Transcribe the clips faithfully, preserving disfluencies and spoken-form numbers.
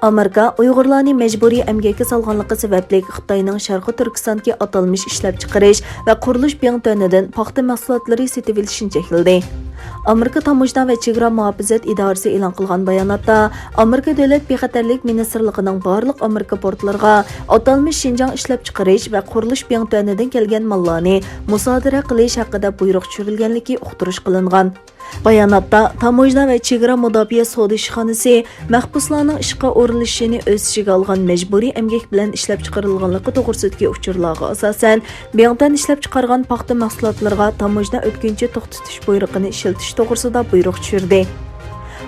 ئامېرىكا ئۇيغۇرلارنى مەجبۇرىي ئەمگەككە سالغانلىقى سەۋەبلىك خىتاينىڭ شەرقىي تۈركىستاندىكى ئاتالمىش ئىشلەپچىقىرىش ۋە قۇرۇلۇش بىڭتۈەنىدىن پاختا مەھسۇلاتلىرى سېتىۋېلىشىنى چەكلىدى. ئامېرىكا تاموژنا ۋە چېگرا مۇھاپىزەت ئىدارىسى ئېلان قىلغان باياناتتا، ئامېرىكا دۆلەت بىخەتەرلىك مىنىستىرلىقىنىڭ بارلىق ئامېرىكا پورتلىرىغا ئاتالمىش شىنجاڭ ئىشلەپچىقىرىش ۋە قۇرۇلۇش بىڭتۈەنىدىن كەلگەن ماللارنى مۇسادىرە قىلىش ھەققىدە بۇيرۇق چۈشۈرۈلگەنلىكى ئۇقتۇرۇش قىلىنغان. باياناتتا، تاموژنا ۋە چېگرا مۇداپىئە سودا ئىشخانىسى مەھبۇسلارنىڭ ئىشقا ئورۇنلىشىشىنى ئۆز ئىچىگە ئالغان مەجبۇرىي ئەمگەك بىلەن ئىشلەپچىقىرىلغانلىقى توغرىسىدىكى ئۇچۇرلارغا ئاساسەن، بىڭتۈەن ئىشلەپچىقارغان پاختا مەھسۇلاتلىرىغا تاموژنا ئۆتكۈنچى توختىتىش بۇيرۇقىنى ئىشلىتىش توغرىسىدا بۇيرۇق چۈشۈردى.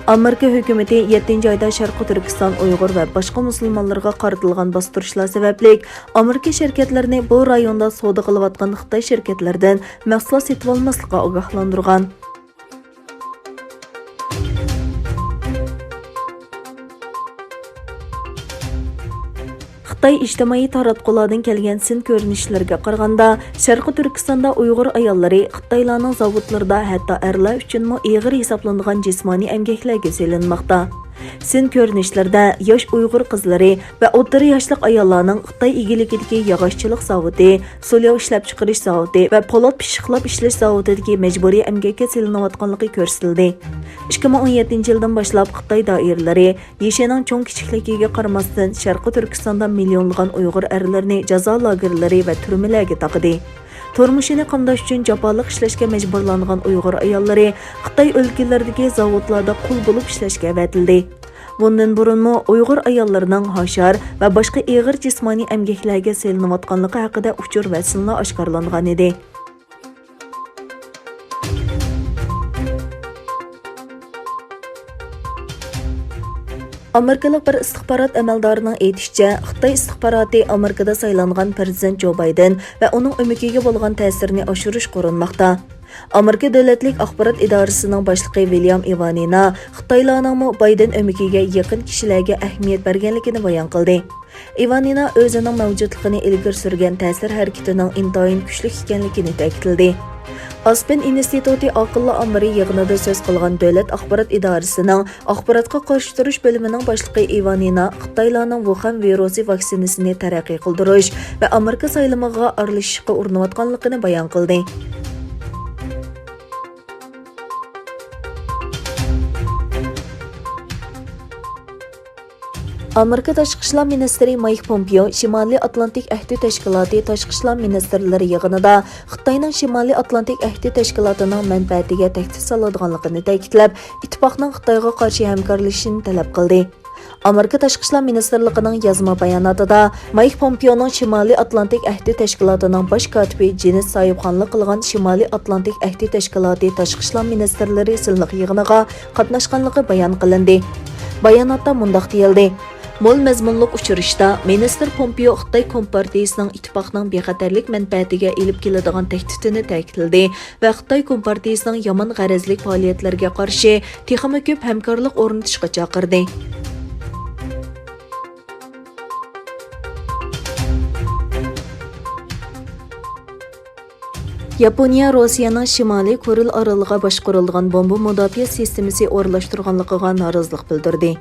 ئامېرىكا ھۆكۈمىتى يەتتىنچى ئايدا شەرقىي تۈركىستان ئۇيغۇر ۋە باشقا مۇسۇلمانلىرىغا قارىتىلغان باستۇرۇشلار سەۋەبلىك، ئامېرىكا شىركەتلىرىنى بۇ رايوندا سودا قىلىۋاتقان خىتاي شىركەتلىرىدىن مەھسۇلات سېتىۋالماسلىققا ئاگاھلاندۇرغان. خىتاي ئىجتىمائىي تاراتقۇلاردىن كەلگەن سىن كۆرۈنۈشلىرىگە قارىغاندا، شەرقىي تۈركىستاندا ئۇيغۇر ئاياللىرى خىتايلارنىڭ زاۋۇتلىرىدا، ھەتتا ئەرلەر ئۈچۈنمۇ ئېغىر ھېسابلىنىدىغان جىسمانىي ئەمگەكلەرگە سېلىنماقتا. سىن كۆرۈنۈشلىرىدە ياش ئۇيغۇر قىزلىرى ۋە ئوتتۇرا ياشلىق ئاياللارنىڭ خىتاي ئىگىلىكىدىكى ياغاچچىلىق زاۋۇتى، سۇلياۋ ئىشلەپچىقىرىش زاۋۇتى ۋە پولات پىششىقلاپ ئىشلەش زاۋۇتىدىكى مەجبۇرىي ئەمگەككە سېلىنىۋاتقانلىقى كۆرسىتىلدى. ئىككى مىڭ ئون يەتتىنچى يىلدىن باشلاپ خىتاي دائىرىلىرى يېشىنىڭ چوڭ-كىچىكلىكىگە قارىماستىن، شەرقىي تۈركىستاندا مىليونلىغان ئۇيغۇر ئەرلىرىنى جازا لاگېرلىرى ۋە تۈرمىلەرگە تاقىدى. تۇرمۇشىنى قامداش ئۈچۈن جاپالىق ئىشلەشكە مەجبۇرلانغان ئۇيغۇر ئاياللىرى خىتاي ئۆلكىلىرىدىكى زاۋۇتلاردا قۇل بولۇپ ئىشلەشكە ئەۋەتىلدى. بۇندىن بۇرۇنمۇ ئۇيغۇر ئاياللىرىنىڭ ھاشار ۋە باشقا ئېغىر جىسمانىي ئەمگەكلەرگە سېلىنىۋاتقانلىقى ھەققىدە ئۇچۇر ۋە سىنلار ئاشكارىلانغانىدى. ئامېرىكىلىق بىر ئىستىخبارات ئەمەلدارىنىڭ ئېيتىشىچە، خىتاي ئىستىخباراتى ئامېرىكىدا سايلانغان پىرېزىدېنت جو بايدېن ۋە ئۇنىڭ ئۆمىكىگە بولغان تەسىرىنى ئاشۇرۇشقا ئۇرۇنماقتا. ئامېرىكا دۆلەتلىك ئاخبارات ئىدارىسىنىڭ باشلىقى ۋىليام ئىۋانىنا خىتايلارنىڭمۇ بايدېن ئۆمىكىگە يېقىن كىشىلەرگە ئەھمىيەت بەرگەنلىكىنى بايان قىلدى. ئىۋانىنا ئۆزىنىڭ مەۋجۇتلۇقىنى ئىلگىرى سۈرگەن تەسىر ھەرىكىتىنىڭ ئىنتايىن كۈچلۈك ئىكەنلىكىنى تەكىتلىدى. ئاسپېن ئىنستىتۇتى ئاقىللار ئامبىرى يىغىنىدا سۆز قىلغان دۆلەت ئاخبارات ئىدارىسىنىڭ ئاخباراتقا قارشى تۇرۇش بۆلۈمىنىڭ باشلىقى ئىۋانىنا خىتايلارنىڭ ۋۇخەن ۋىرۇسى ۋاكسىنىسىنى تەرەققىي قىلدۇرۇش ۋە ئامېرىكا سايلىمىغا ئارىلىشىشقا ئۇرۇنۇۋاتقانلىقىنى بايان قىلدى. ئامېرىكا تاشقى ئىشلار مىنىستىرى مايك پومپېئو شىمالىي ئاتلانتىك ئەھدى تەشكىلاتى تاشقى ئىشلار مىنىستىرلىرى يىغىنىدا خىتاينىڭ شىمالىي ئاتلانتىك ئەھدى تەشكىلاتىنىڭ مەنپەئەتىگە تەھدىت سالىدىغانلىقىنى تەكىتلەپ، ئىتتىپاقنىڭ خىتايغا قارشى ھەمكارلىشىشىنى تەلەپ قىلدى. ئامېرىكا تاشقى ئىشلار مىنىستىرلىقىنىڭ يازما باياناتىدا، مايك پومپېئونىڭ شىمالىي ئاتلانتىك ئەھدى تەشكىلاتىنىڭ باش كاتىپى جېنس ساھىبخانلىق قىلغان شىمالىي ئاتلانتىك ئەھدى تەشكىلاتى تاشقى ئىشلار مىنىستىرلىرى سىنلىق يىغىنىغا قاتناشقانلىقى بايان قىلىندى. باياناتتا مۇنداق دېيىلدى: مول مەزمۇنلۇق ئۇچرىشىشتا مىنىستىر پومپېئو خىتاي كومپارتىيىسىنىڭ ئىتتىپاقنىڭ بىخەتەرلىك مەنپەئەتىگە ئېلىپ كېلىدىغان تەھدىتىنى تەكىتلىدى ۋە خىتاي كومپارتىيىسىنىڭ يامان غەرەزلىك پائالىيەتلىرىگە قارشى تېخىمۇ كۆپ ھەمكارلىق ئورنىتىشقا چاقىردى. ياپونىيە روسىيەنىڭ شىمالىي كۇرىل ئارىلىغا باشقۇرۇلىدىغان بومبا مۇداپىئە سىستېمىسى ئورۇنلاشتۇرغانلىقىغا نارازىلىق بىلدۈردى.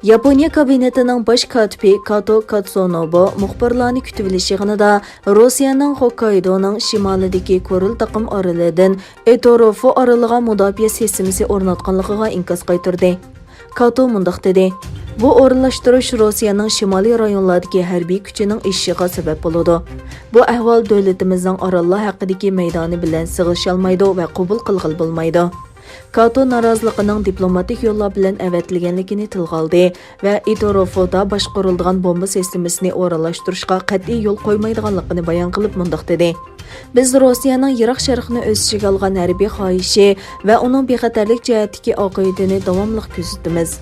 ياپونىيە كابىنېتىنىڭ باش كاتىپى كاتو كاتسۇنوبۇ مۇخبىرلارنى كۈتۈۋېلىش يىغىنىدا روسىيەنىڭ خوككايدونىڭ شىمالىدىكى كۇرىل تاقىم ئارىلىدىن ئېتوروفو ئارىلىغا مۇداپىئە سىستېمىسى ئورناتقانلىقىغا ئىنكاس قايتۇردى. كاتو مۇنداق دېدى: بۇ ئورۇنلاشتۇرۇش روسىيەنىڭ شىمالىي رايونلاردىكى ھەربىي كۈچىنىڭ ئېشىشىغا سەۋەب بولىدۇ. بۇ ئەھۋال دۆلىتىمىزنىڭ ئاراللار ھەققىدىكى مەيدانى بىلەن سىغىشالمايدۇ ۋە قوبۇل قىلغىلى بولمايدۇ. كاتو نارازىلىقىنىڭ دىپلوماتىك يوللار بىلەن ئەۋەتىلگەنلىكىنى تىلغا ئالدى ۋە ئېتوروفودا باشقۇرۇلىدىغان بومبا سىستېمىسىنى ئورۇنلاشتۇرۇشقا قەتئىي يول قويمايدىغانلىقىنى بايان قىلىپ مۇنداق دېدى: بىز روسىيەنىڭ يىراق شەرقنى ئۆز ئىچىگە ئالغان ھەربىي خاھىشى ۋە ئۇنىڭ بىخەتەرلىك جەھەتتىكى ئاقىۋىتىنى داۋاملىق كۆزىتىمىز.